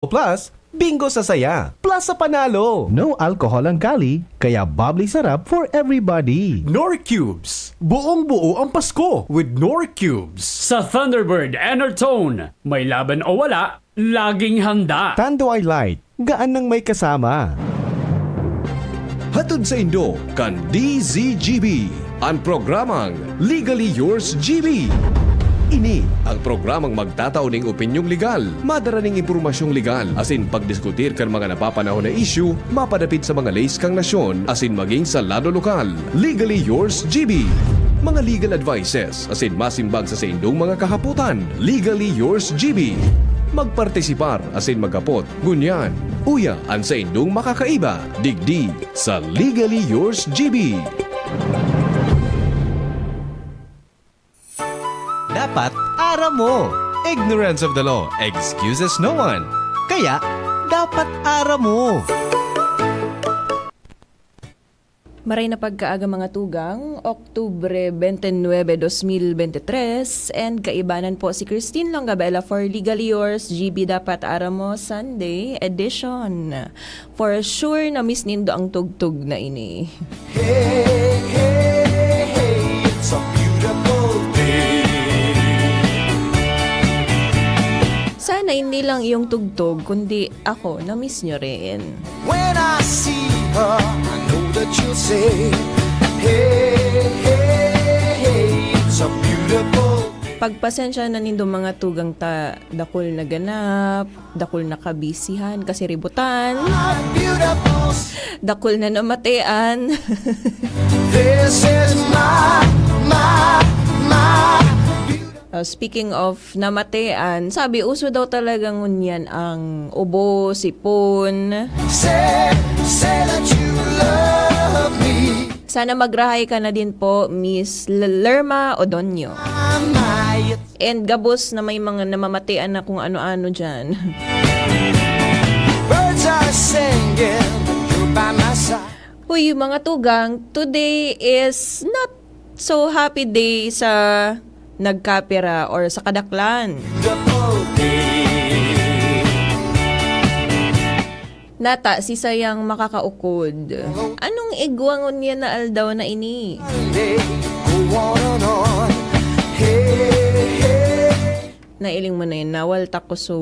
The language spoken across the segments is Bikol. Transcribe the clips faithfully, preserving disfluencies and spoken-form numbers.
Plus, bingo sa saya. Plus sa panalo. No alcohol ang Kali, kaya bubbly sarap for everybody. Nor Cubes. Buong-buo ang Pasko with Nor Cubes. Sa Thunderbird Enertone, may laban o wala, laging handa. Tanduay Light, gaan nang may kasama. Hatod saindo kan D Z G B, an programang Legally Yours G B. Ini ang programang magtatao ning opinyong legal, madara ning impormasyong legal, asin pagdiskutir kan mga napapanahon na isyu mapadapit sa mga leys kan nasyon asin maging sa lado lokal. Legally Yours G B. Mga legal advices asin masimbag sa saindong mga kahapotan. Legally Yours G B. Magpartisipar asin maghapot. Ngunyan, uya an saindong makakaiba, digdi sa Legally Yours G B. Dapat aram mo. Ignorance of the law excuses no one. Kaya, dapat aram mo. Maray na pagkaaga, mga tugang, Oktubre twenty-nine, dos mil bente tres, and kaibanan po si Christine Longabella for Legally Yours, G B Dapat Aram Mo Sunday Edition. For sure, na-miss nindo ang tugtog na ini. Hey, hey, hey, it's a beautiful day. Sana hindi lang yung tugtog, kundi ako, na-miss nyo rin. When I see her, I know that you'll say, "Hey, hey, hey, it's a beautiful day." Pagpasensya na nindo, mga tugang, ta dakul na ganap, dakul na kabisihan, kasiributan, a beautiful s- dakul na namatean. This is my, my, my beautiful. Uh, speaking of namatean, sabi, uso daw talaga ngunyan ang ubo, sipon. Say, say that you love me. Sana magrahay ka na din po, Miss L-, Lerma Odonio. Mama, it's And gabos na may mga namamatean na kung ano-ano dyan. Birds are singing, you're by my side. Uy, mga tugang, today is not so happy day sa nagkapira or sa kadaklan. Beautiful day. Nata, si sayang makakaukod. Anong igwa ngunyan na aldaw na ini? Sunday, go on and on. Hey, hey. Nailing mo na yun, nawal ta ko so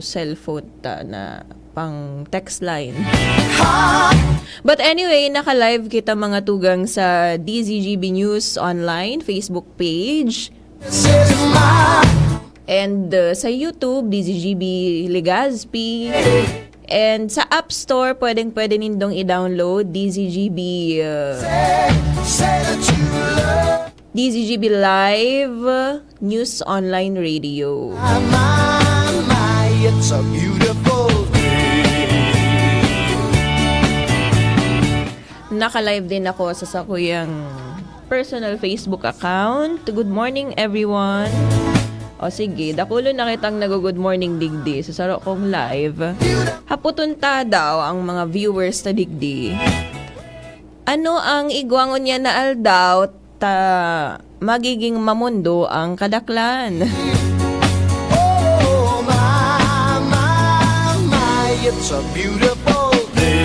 cellphone ta na pang text line. Ha? But anyway, naka-live kita, mga tugang, sa D Z G B News Online Facebook page. This is my And, uh, sa YouTube, D Z G B Legazpi. And sa App Store, pwedeng-pwede nindong i-download D Z G B, uh, Say, say that you love D Z G B Live News Online Radio. My, my, my, it's a beautiful day. Naka-live din ako sa sakuyang personal Facebook account. Good morning, everyone. O sige, dakulon na kitang nag-good morning digdi sa saro kong live. Haputon ta daw ang mga viewers ta digdi. Ano ang igwa ngunyan na aldaw ta magiging mamondo ang kadaklan? Oh, my, my, my, it's a beautiful day.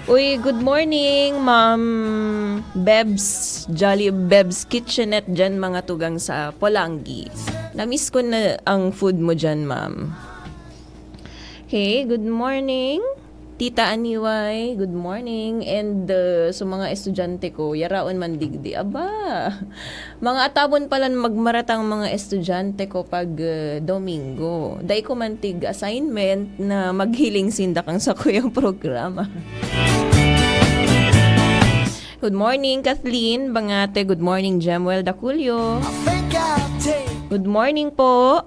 Uy, good morning, Ma'am Bebs, Jolly Bebs Kitchenette dyan, mga tugang sa Polangui. Na-miss ko na ang food mo dyan, ma'am. Okay, good morning. Tita Aniway, good morning. And, uh, sa mga estudyante ko, yaraon man digdi. Aba, mga atabon pala magmaratang mga estudyante ko pag, uh, Domingo. Dai ko man tig assignment na maghiling sinda kan sakuyang programa. Good morning, Kathleen Bangate. Good morning, Jemuel Daculio. Good morning po.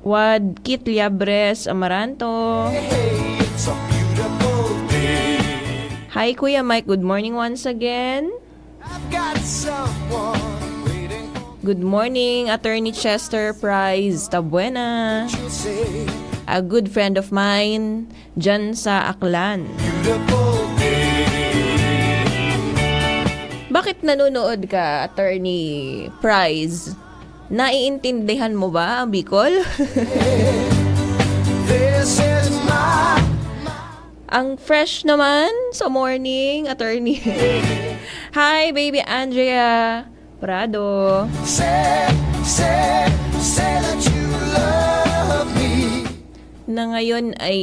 Wad Kit Liabres Amaranto. Hey, it's a beautiful day. Hi, Kuya Mike. Good morning once again. I've got someone waiting for Good morning, Attorney Chester Price Tabuena. You say A good friend of mine, dyan sa Aklan. Beautiful day. Bakit nanonood ka, Attorney Price? Naiintindihan mo ba ang Bicol? This is my Ang fresh naman sa morning, attorney. Hi, baby Andrea Prado. Say, say, say that you love me. Na ngayon ay,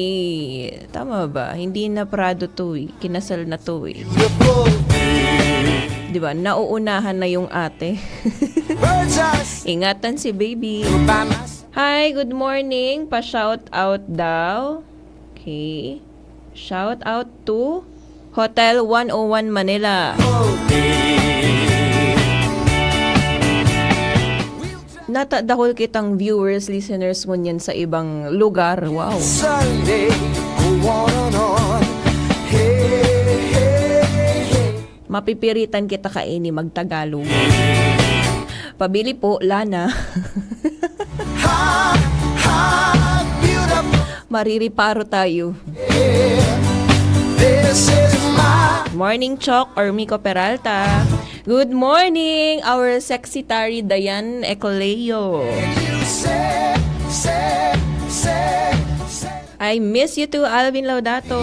tama ba? Hindi na Prado to eh. Kinasal na to eh. Beautiful. Di ba? Nauunahan na yung ate. Birds are Ingatan si baby. By my side. Hi, good morning. Pa-shout out daw. Okay. Shout out to Hotel one oh one Manila. Nata dakul kitang viewers, listeners ngunyan sa ibang lugar. Wow. Sunday, go on and on. Hey, hey, hey. Mapipiritan kita kaini magtagalog. Pabili po, Lana. Ha, ha, beautiful. Maririparo tayo. This is my Morning, Chok or Miko Peralta. Good morning, our sexy tari Dayan Ecleo. You say, say, say, say. I miss you too, Alvin Laudato.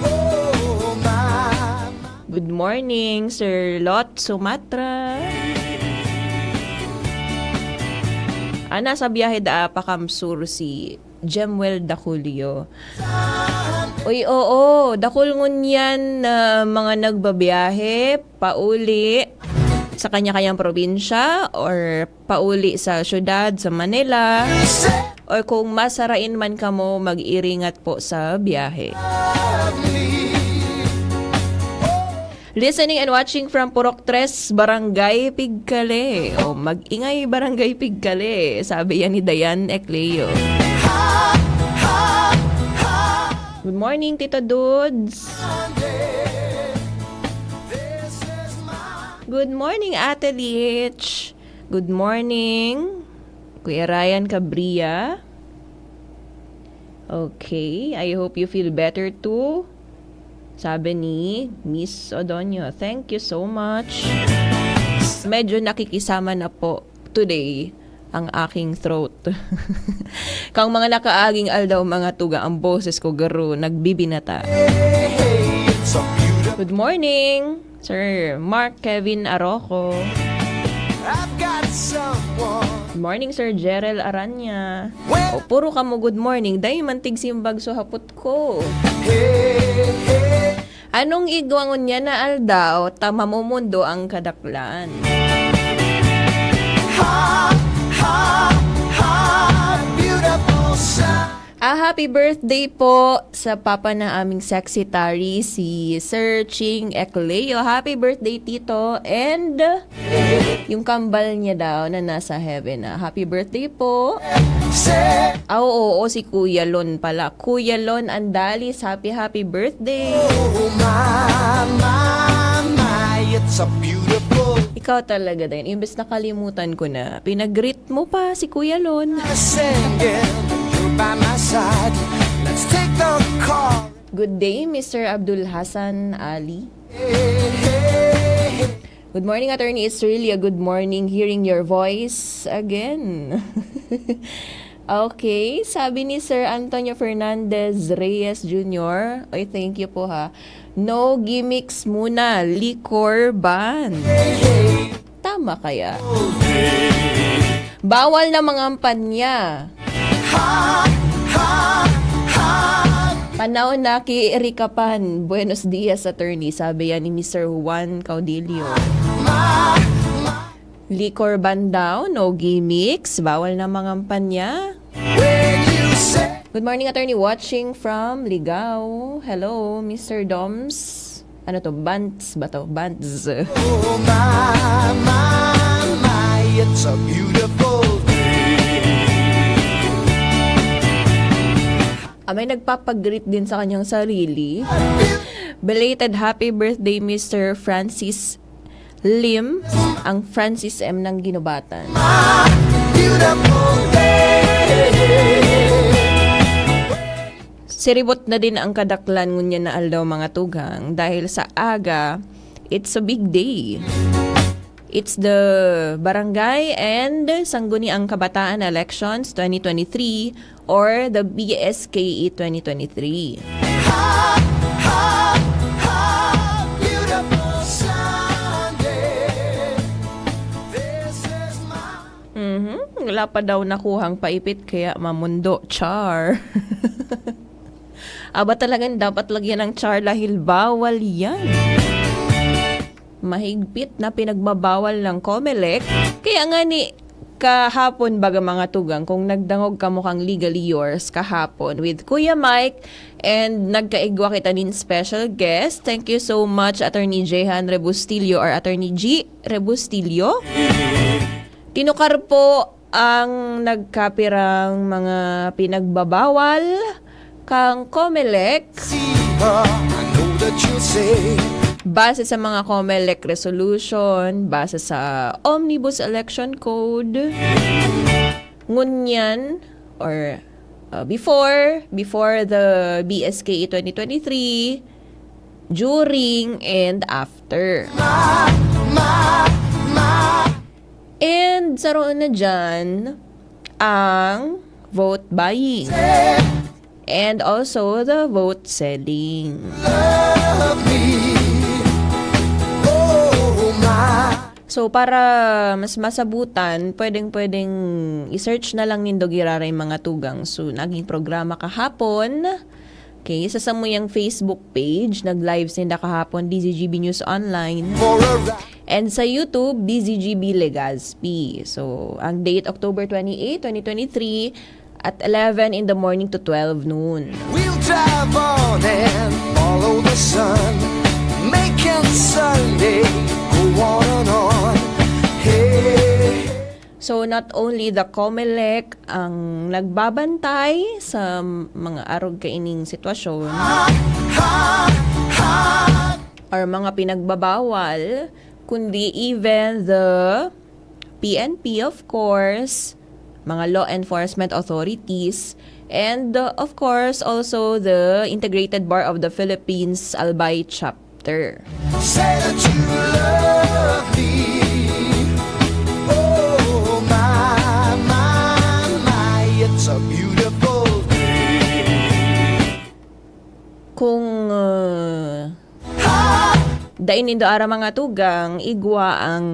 Oh, mama. Good morning, Sir Lot Sumatra. Ah, nasa biyahe daa pa Kamsur si Jemwel Daculio. Uy, oo, dakul ngunyan na mga nagbabiyahe pauli sa kanya-kanyang probinsya or pauli sa syudad, sa Manila. Or kung masarain man kamo, mag-iringat po sa biyahe. Listening and watching from Purok Tres, Barangay Pigkale. O, mag-ingay, Barangay Pigkale, sabi yan ni Dayan Ecleo. Good morning, Tito Dudes. Good morning, Ate Lich. Good morning, Kuya Ryan Cabria. Okay, I hope you feel better too. Sabi ni Miss Odonio, "Thank you so much." Medyo nakikisama na po today ang aking throat. Kang mga nakaaging aldaw, mga tugang, ang boses ko garo nagbibinata. Good morning, Sir Mark Kevin Aroco. I've got someone. Good morning, Sir Jerel Aranya. Well, O, puro kamo good morning. Dai man tigsimbag so hapot ko. Hey, hey. Anong igwa ngunyan na aldaw ta mamumundo ang kadaklan? Ha, ha, ha, beautiful sun. Ah, happy birthday po sa papa na aming sexy tari, si Sir Ching Ecleo. Happy birthday, Tito. And yung kambal niya daw na nasa heaven na. Happy birthday po. Ah, oo, oo, si Kuya Lon pala. Kuya Lon Andalis, happy, happy birthday. Oh, my, my, my, it's a beautiful Ikaw talaga din. Imbes nakalimutan ko na, pinag-greet mo pa si Kuya Lon. Singing, you're by my side. Let's take the car. Good day, Mister Abdul Hassan Ali. Hey, hey, hey. Good morning, Attorney. It's really a good morning hearing your voice again. Okay, sabi ni Sir Antonio Fernandez Reyes Junior, oy, thank you po ha. No gimmicks muna, liquor ban. Tama kaya? Bawal na mangampanya. Panaw na ki Erika Pan. Buenos dias, attorney, sabi yan ni Mister Juan Caudillo. Liquor ban daw, no gimmicks, bawal na mangampanya. Good morning, attorney. Watching from Ligao. Hello, Mister Doms. Ano to? Bants ba to? Bants. Oh, my, my, my, it's a beautiful day. Ah, may nagpapag-greet din sa kanyang sarili. Belated happy birthday, Mister Francis Lim, ang Francis M ng Ginubatan. Beautiful day. Siribot na din ang kadaklan ngunyan na aldaw, mga tugang, dahil sa aga, it's a big day. It's the Barangay and Sangguniang Kabataan Elections twenty twenty-three or the B S K E twenty twenty-three. Hot, hot, hot, beautiful Sunday. This is my Mhm. Wala pa daw nakuhang paipit, kaya mamundo. Char. Aba, talagang dapat lagyan ng char dahil bawal yan. Mahigpit na pinagbabawal ng Comelec. Kaya nga ni kahapon, baga, mga tugang, kung nagdangog kamo kang Legally Yours kahapon with Kuya Mike, and nagkaigwa kita nin special guest. Thank you so much, Attorney Jehan Rebustillo or Attorney G Rebustillo. Tinukar po ang nagkapirang mga pinagbabawal kang Comelec. See her, I know that you'll say. Base sa mga Comelec resolution, base sa Omnibus Election Code, ngunyan, or, uh, before, before the B S K E twenty twenty-three, during, and after. Ma, ma, ma. And saroon na dyan ang vote buying. And also the vote selling. Love me. Oh, my. So, para mas masabutan, pwedeng-pwedeng i-search na lang nindo giraray, mga tugang. So, naging programa kahapon. Okay, sa samuyang Facebook page, nag-live sinda kahapon, D Z G B News Online. For a ra- And sa YouTube, D Z G B Legazpi. So, ang date, October twenty-eight, twenty twenty-three, at eleven in the morning to twelve noon. We'll drive on and follow the sun, making Sunday go on and on. Hey. So, not only the Comelec ang nagbabantay sa mga arog kaining sitwasyon or mga pinagbabawal, kundi even the P N P, of course, mga law enforcement authorities, and, uh, of course, also the Integrated Bar of the Philippines Albay Chapter. Say that you love me. Oh, my, my, my, it's a beautiful day. Kung, uh, dai nindo aram, mga tugang, igwa ang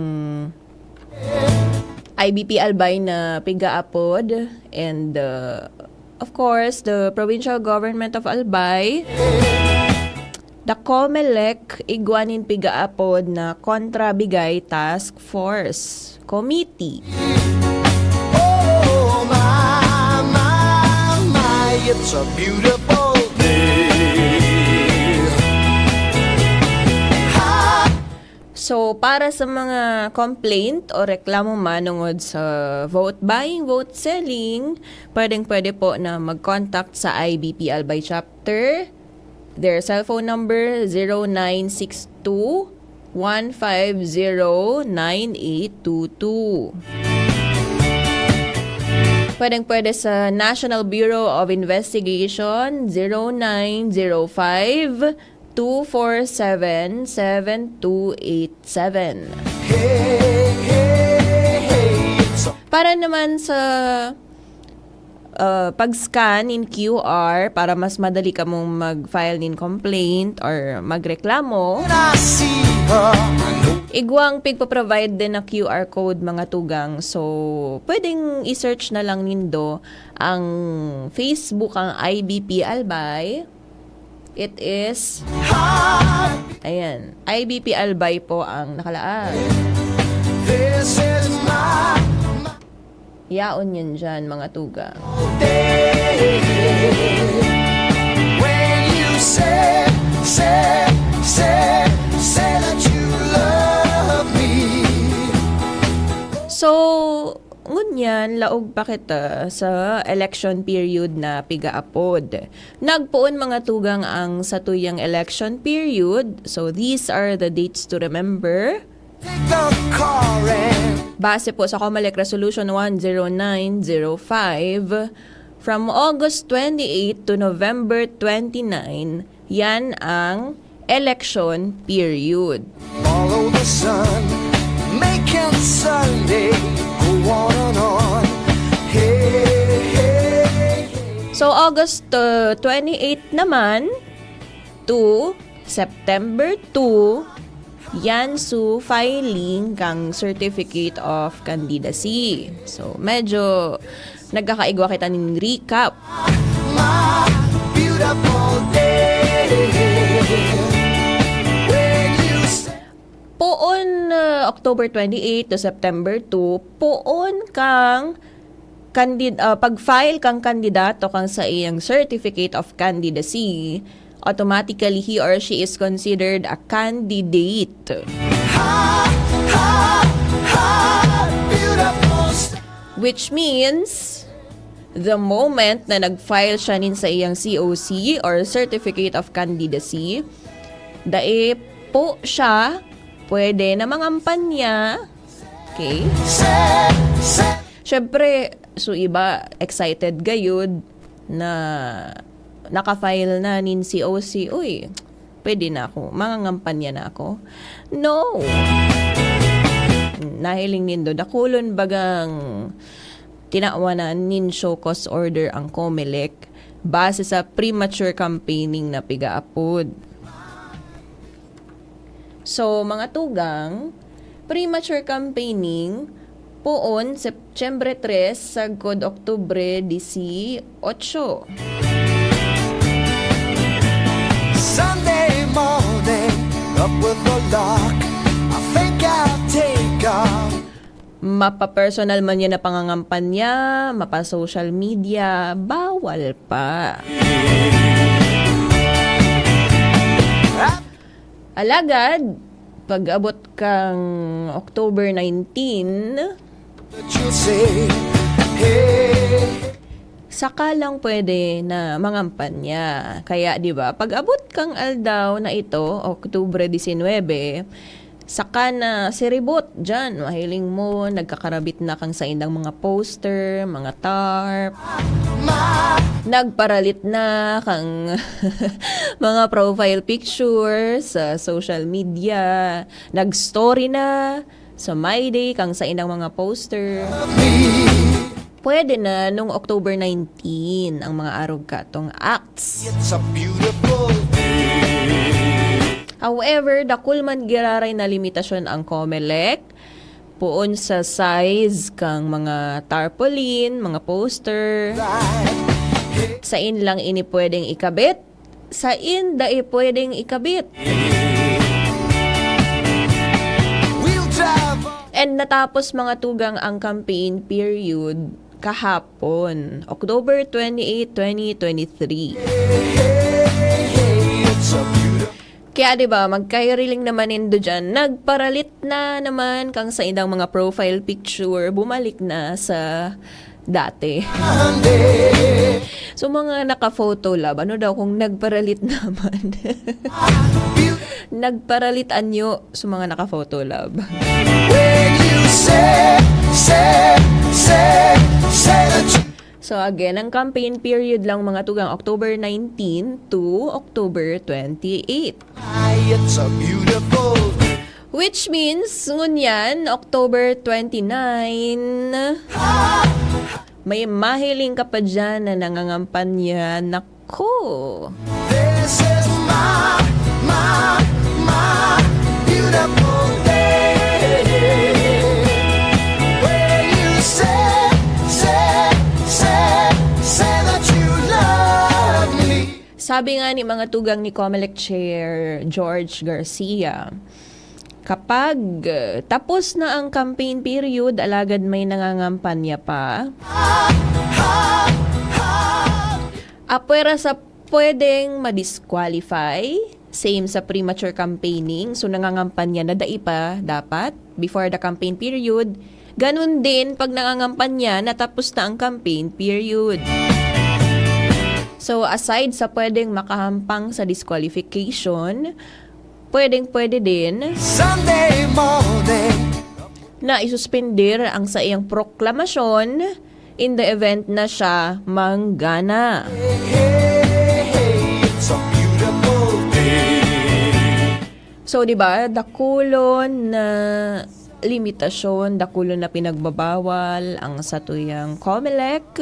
I B P Albay na pigaapod, and, uh, of course, the provincial government of Albay, the Comelec, igwa nin pigaapod na Kontra Bigay Task Force Committee. Oh, my, my, my, it's a beautiful day. Ha! So, para sa mga complaint o reklamo manongod sa vote buying, vote selling, pwedeng-pwede po na mag-contact sa I B P Albay Chapter. Their cellphone number, zero nine six two, one five zero, nine eight two two. Pwedeng-pwede sa National Bureau of Investigation, zero nine zero five, two four seven, seven two eight seven. Hey, hey, hey, it's a Para naman sa, uh, pag-scan in Q R, para mas madali kamong mag-file nin complaint or magreklamo, When I see her, I know igwang pigpa-provide din na Q R code, mga tugang. So, pwedeng i-search na lang nindo ang Facebook, ang I B P Albay. It is, ayan, I B P Albay po ang nakalaag. This is my, my Yaon yan dyan, mga tugang. Day. When you say, say, say, say that you love me. So, ngunyan, laog pa kita sa election period na pigaapod. Nagpoon, mga tugang, ang satuyang election period. So, these are the dates to remember. Take the car and Base po sa Comelec Resolution one zero nine zero five, from August twenty-eight to November twenty-nine, yan ang election period. Follow the sun, Making Sunday go on and on. Hey, hey, hey. So, August uh, twenty-eight naman to September two, yan su filing kang Certificate of Candidacy. So, medyo nagkakaigwa kita ning recap. My beautiful day. When you say Poon uh, October twenty-eight to September two, poon kang candid uh, pag-file kang kandidato kang sa iyang Certificate of Candidacy, automatically he or she is considered a candidate. ha, ha, ha, beautiful star. Which means, the moment na nag-file siya nin sa iyang C O C or Certificate of Candidacy, dai po siya pwede na mangampanya. Okay? Say, say, Siyempre, so iba, excited gayud na naka-file na nin C O C. Uy, pwede na ako. Mangangampanya na ako. No! Nahiling nindo, dakulon bagang tinawanan nin show cause order ang Comelec base sa premature campaigning na pigaapod. So, mga tugang, premature campaigning, poon, Setyembre tres, sagkod Oktubre dieciocho. Sunday morning, up with the lark. I think I'll take off. Mapa-personal man yan na pangangampanya, mapa-social media, bawal pa. Alagad, pag-abot kang October nineteen, That you say, hey, saka lang pwede na mangampanya. Kaya, di ba, pag-abot kang aldaw na ito, Oktubre diecinuebe, saka na siribot dyan. Mahiling mo, nagkakarabit na kang saindang mga poster, mga tarp. my Nagparalit na kang mga profile picture sa social media. Nag-story na sa My Day kang saindang mga poster. me. Pwede na nung October nineteen ang mga arog katong acts. It's a beautiful day. However, dakul man giraray na limitasyon ang Comelec, poon sa size kang mga tarpaulin, mga poster. Sain lang ini pwedeng ikabit, sain dai pwedeng ikabit. We'll drive on. And natapos, mga tugang, ang campaign period kahapon, October twenty-eight, twenty twenty-three. It's a beautiful Kaya, di ba, magkairiling naman nindo dyan, nagparalit na naman kang saindang mga profile picture, bumalik na sa dati. day. So, mga naka-Photo Lab, ano daw kung nagparalit naman? Beautiful Nagparalit anyo sa mga naka-Photo Lab. When you say, say, say, say that you So again, ang campaign period lang, mga tugang, October nineteen to October twenty-eight. It's a beautiful day. Which means, ngunyan, October twenty-nine, may mahiling ka pa dyan na nangangampanya. Naku! This is my, my, my beautiful day. When you say, say, say, say that you love me. Sabi nga ni mga tugang ni Comelec Chair George Garcia, kapag uh, tapos na ang campaign period, alagad may nangangampanya pa, apwera sa pwedeng ma-disqualify, same sa premature campaigning, so nangangampanya na dai pa dapat before the campaign period. Ganun din pag nangangampanya na tapos na ang campaign period. So, aside sa pwedeng makahampang sa disqualification, pwedeng-pwede din Sunday morning. na isuspender ang saiyang proklamasyon in the event na siya manggana. Hey, hey, hey, it's a beautiful day. So, di ba, dakulon na limitasyon, dakulon na pinagbabawal ang satuyang Comelec,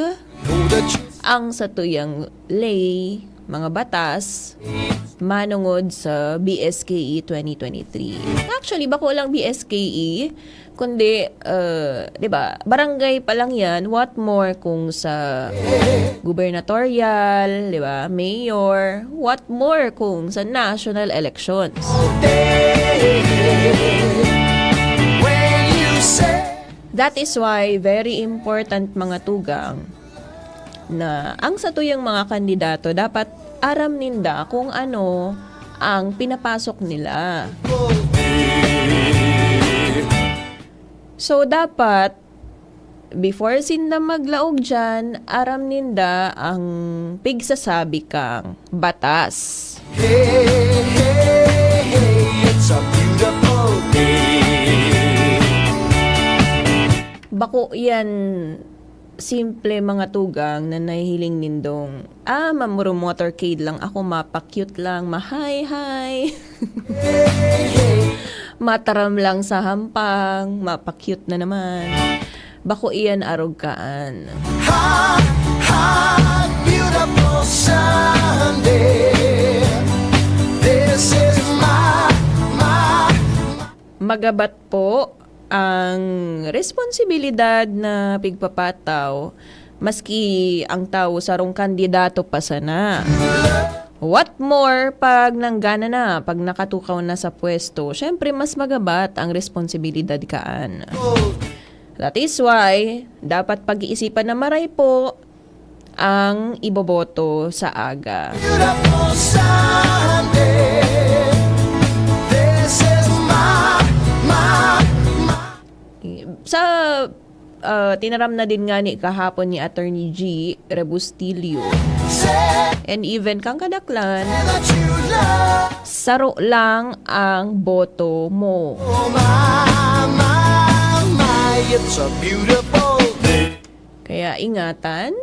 ang satuyang ley, mga batas, manungod sa B S K E twenty twenty-three. Actually, bako lang B S K E, kundi, uh, di ba, barangay pa lang yan, what more kung sa gubernatorial, di ba, mayor, what more kung sa national elections. That is why very important, mga tugang, na ang satuyang mga kandidato dapat aram ninda kung ano ang pinapasok nila. So, dapat, before sinda maglaog dyan, aram ninda ang pigsasabi kang batas. Hey, hey, hey, it's a beautiful day. Bako yan simple, mga tugang, na nahihiling nindong, "Ah, mamuro-motorcade lang ako, mapa-cute lang, mahay-hay." Mataram lang sa hampang, mapa-cute na naman. Bako iyan arog kaan. Hot, hot, beautiful Sunday. This is my, my, Magabat po ang responsibilidad na pigpapataw, maski ang tawo sarong kandidato pa sana. What more pag nanggana na, pag nakatukaw na sa pwesto, syempre mas magabat ang responsibilidad kaan. That is why, dapat pag-iisipan na maray po ang iboboto sa aga. Beautiful Sunday. This is my, my, my Sa, ah, tinaram na din nga ni kahapon ni Attorney G Rebustillo, and even kang kadaklan, saro lang ang boto mo. Oh, my, my, my, it's a beautiful day. Kaya ingatan,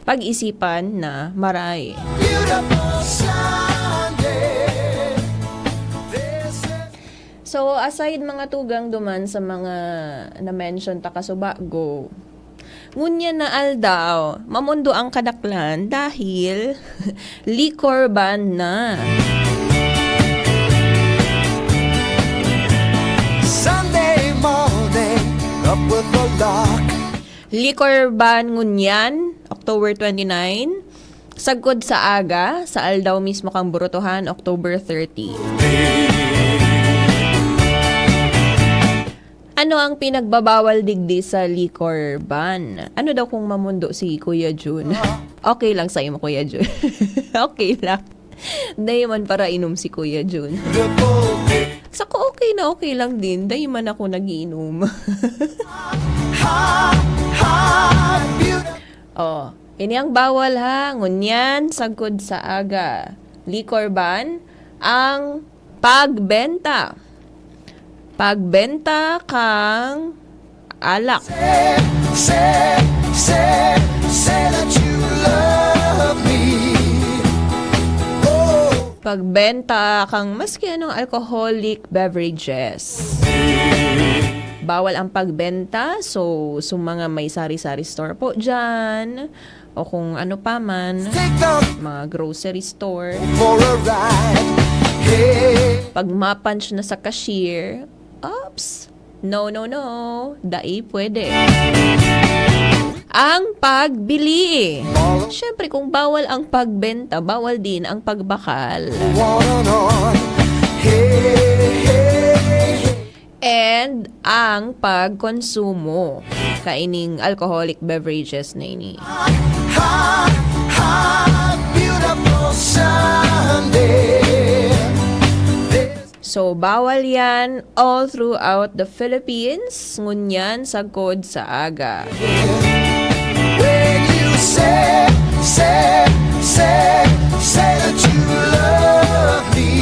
pag-isipan na maray. So, aside, mga tugang, duman sa mga na-mention ta kasubago, ngunyan na aldaw, mamondo ang kadaklan dahil liquor ban na. Sunday morning, up with the lark. Liquor ban ngunyan, October twenty-nine. Sagkod sa aga, sa aldaw mismo kang burutohan, October thirty. Ano ang pinagbabawal digdi sa liquor ban? Ano daw kung mamondo si Kuya Jun? Okay lang sa imo, Kuya Jun. Okay lang. Dai man para inom si Kuya Jun. Sako okay na okay lang din. Dai man ako nag-iinom. Oh, ini ang bawal ha. Ngunyan, sagkod sa aga. Liquor ban, ang pagbenta. Pagbenta kang alak. Say, say, say, say that you love me. Oh. Pagbenta kang maski anong alcoholic beverages. Bawal ang pagbenta, so, so mga may sari-sari store po dyan, o kung ano pa man, mga grocery store. Pag ma-punch na sa cashier, oops, no, no, no, dai pwede. Ang pagbili. Siyempre, kung bawal ang pagbenta, bawal din ang pagbakal. And ang pagkonsumo kaining alcoholic beverages na ini. Hot, hot, beautiful Sunday. So, bawal yan all throughout the Philippines, ngunyan sagkod sa aga. When you say, say, say, say that you love me.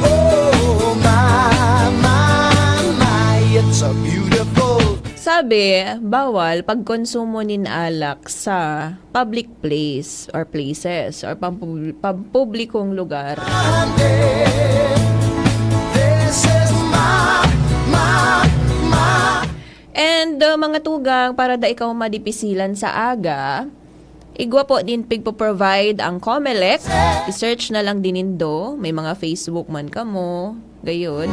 Oh, my, my, my, it's a beautiful Sabi, bawal pagkonsumo nin alak sa public place or places or pampub-, pampublikong lugar. Sunday. And, uh, mga tugang, para da ikaw madipisilan sa aga, igwa po din pigpo-provide ang Comelec. I-search na lang din nindo. May mga Facebook man kamo. Gayod.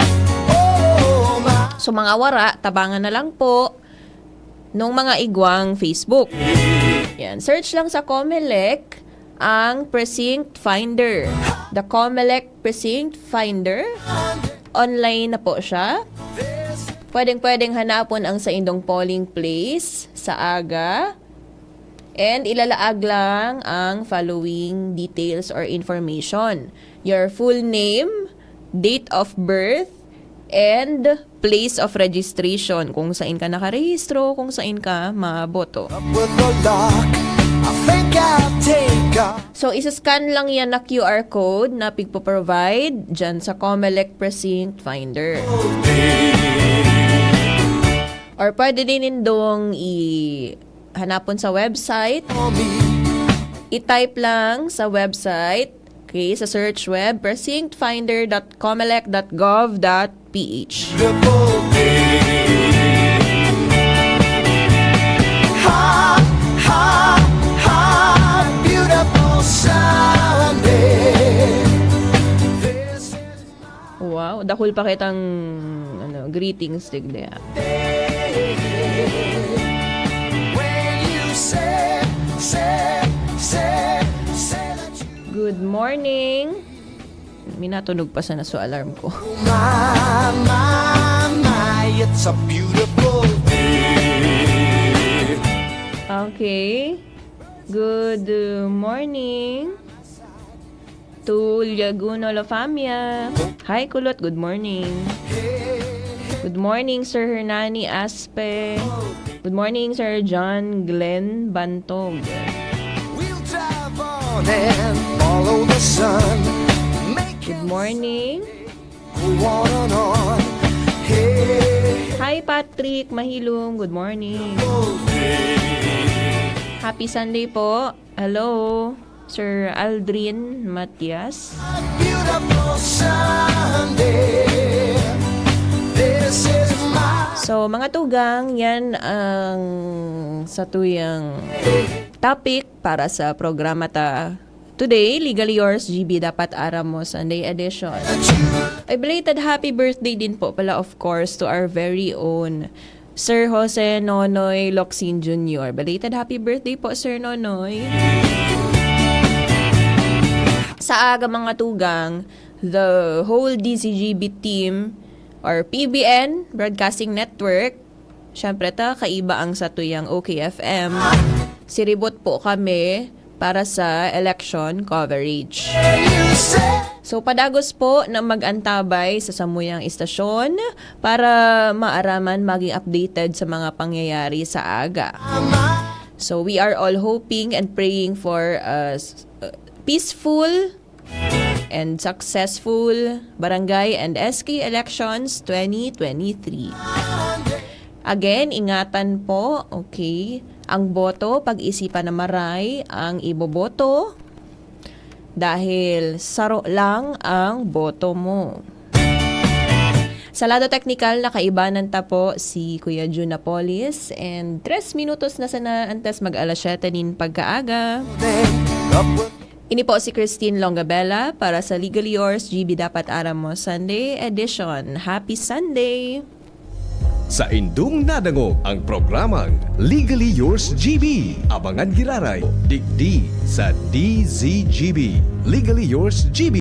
So, mga wara, tabangan na lang po nung mga igwang Facebook. Yan. Search lang sa Comelec ang Precinct Finder. The Comelec Precinct Finder. Online na po siya. Pwedeng-pwedeng hanapon ang saindong polling place sa aga. And ilalaag lang ang following details or information. Your full name, date of birth, and place of registration, kung sain ka nakarehistro, kung sain ka maboto. Up with the luck, I think I'll take a So, isa-scan lang yan na Q R code na pigpo-provide dyan sa Comelec Precinct Finder. Or pwede din nindong i-, hanapon sa website. I-type lang sa website, okay, sa search web, precinctfinder dot comelec dot gov dot ph. Beautiful day. Ha, ha, ha, beautiful Sunday. This is Wow, dakul pa kitang, ano, greetings digdi, ah. When you say, say, say, say that you Good morning. May natunog pa sana sa alarm ko. My, my, my, it's a beautiful day. Okay. Good, uh, morning to Liaguno La Famia. Hi, Kulot. Good morning. Good morning, Sir Hernani Aspe. Good morning, Sir John Glenn Bantog. We'll drive on and follow the sun. Make Good morning. Go on and on. Hey. Hi, Patrick Mahilom. Good morning. Happy Sunday po. Hello, Sir Aldrin Matias. Beautiful Sunday. This is my So, mga tugang, yan ang satuyang topic para sa programa ta today, Legally Yours, G B Dapat Aram Mo, Sunday edition. A belated happy birthday din po pala, of course, to our very own Sir Jose Nonoy Locsin Junior. Belated happy birthday po, Sir Nonoy. Sa aga, mga tugang, the whole D Z G B team or P B N Broadcasting Network, syempre ta, kaiba ang satuyang O K F M. Siribot po kami para sa election coverage. So, padagos po na mag-antabay sa samuyang istasyon para maaraman, maging updated sa mga pangyayari sa aga. So, we are all hoping and praying for a s-, uh, peaceful and successful barangay and S K elections twenty twenty-three. Again, ingatan po, okay? Ang boto, pag-isipan na maray ang iboboto dahil saro lang ang boto mo. Sa lado teknikal, nakaibanan ta po si Kuya Jun Napoles, and tres minutos na sana antes mag alas siyete nin pagkaaga. Ini po si Christine Longabella para sa Legally Yours, G B Dapat Aram Mo Sunday Edition. Happy Sunday! Saindong nadangog ang programang Legally Yours G B. Abangan giraray, digdi sa D Z G B. Legally Yours G B.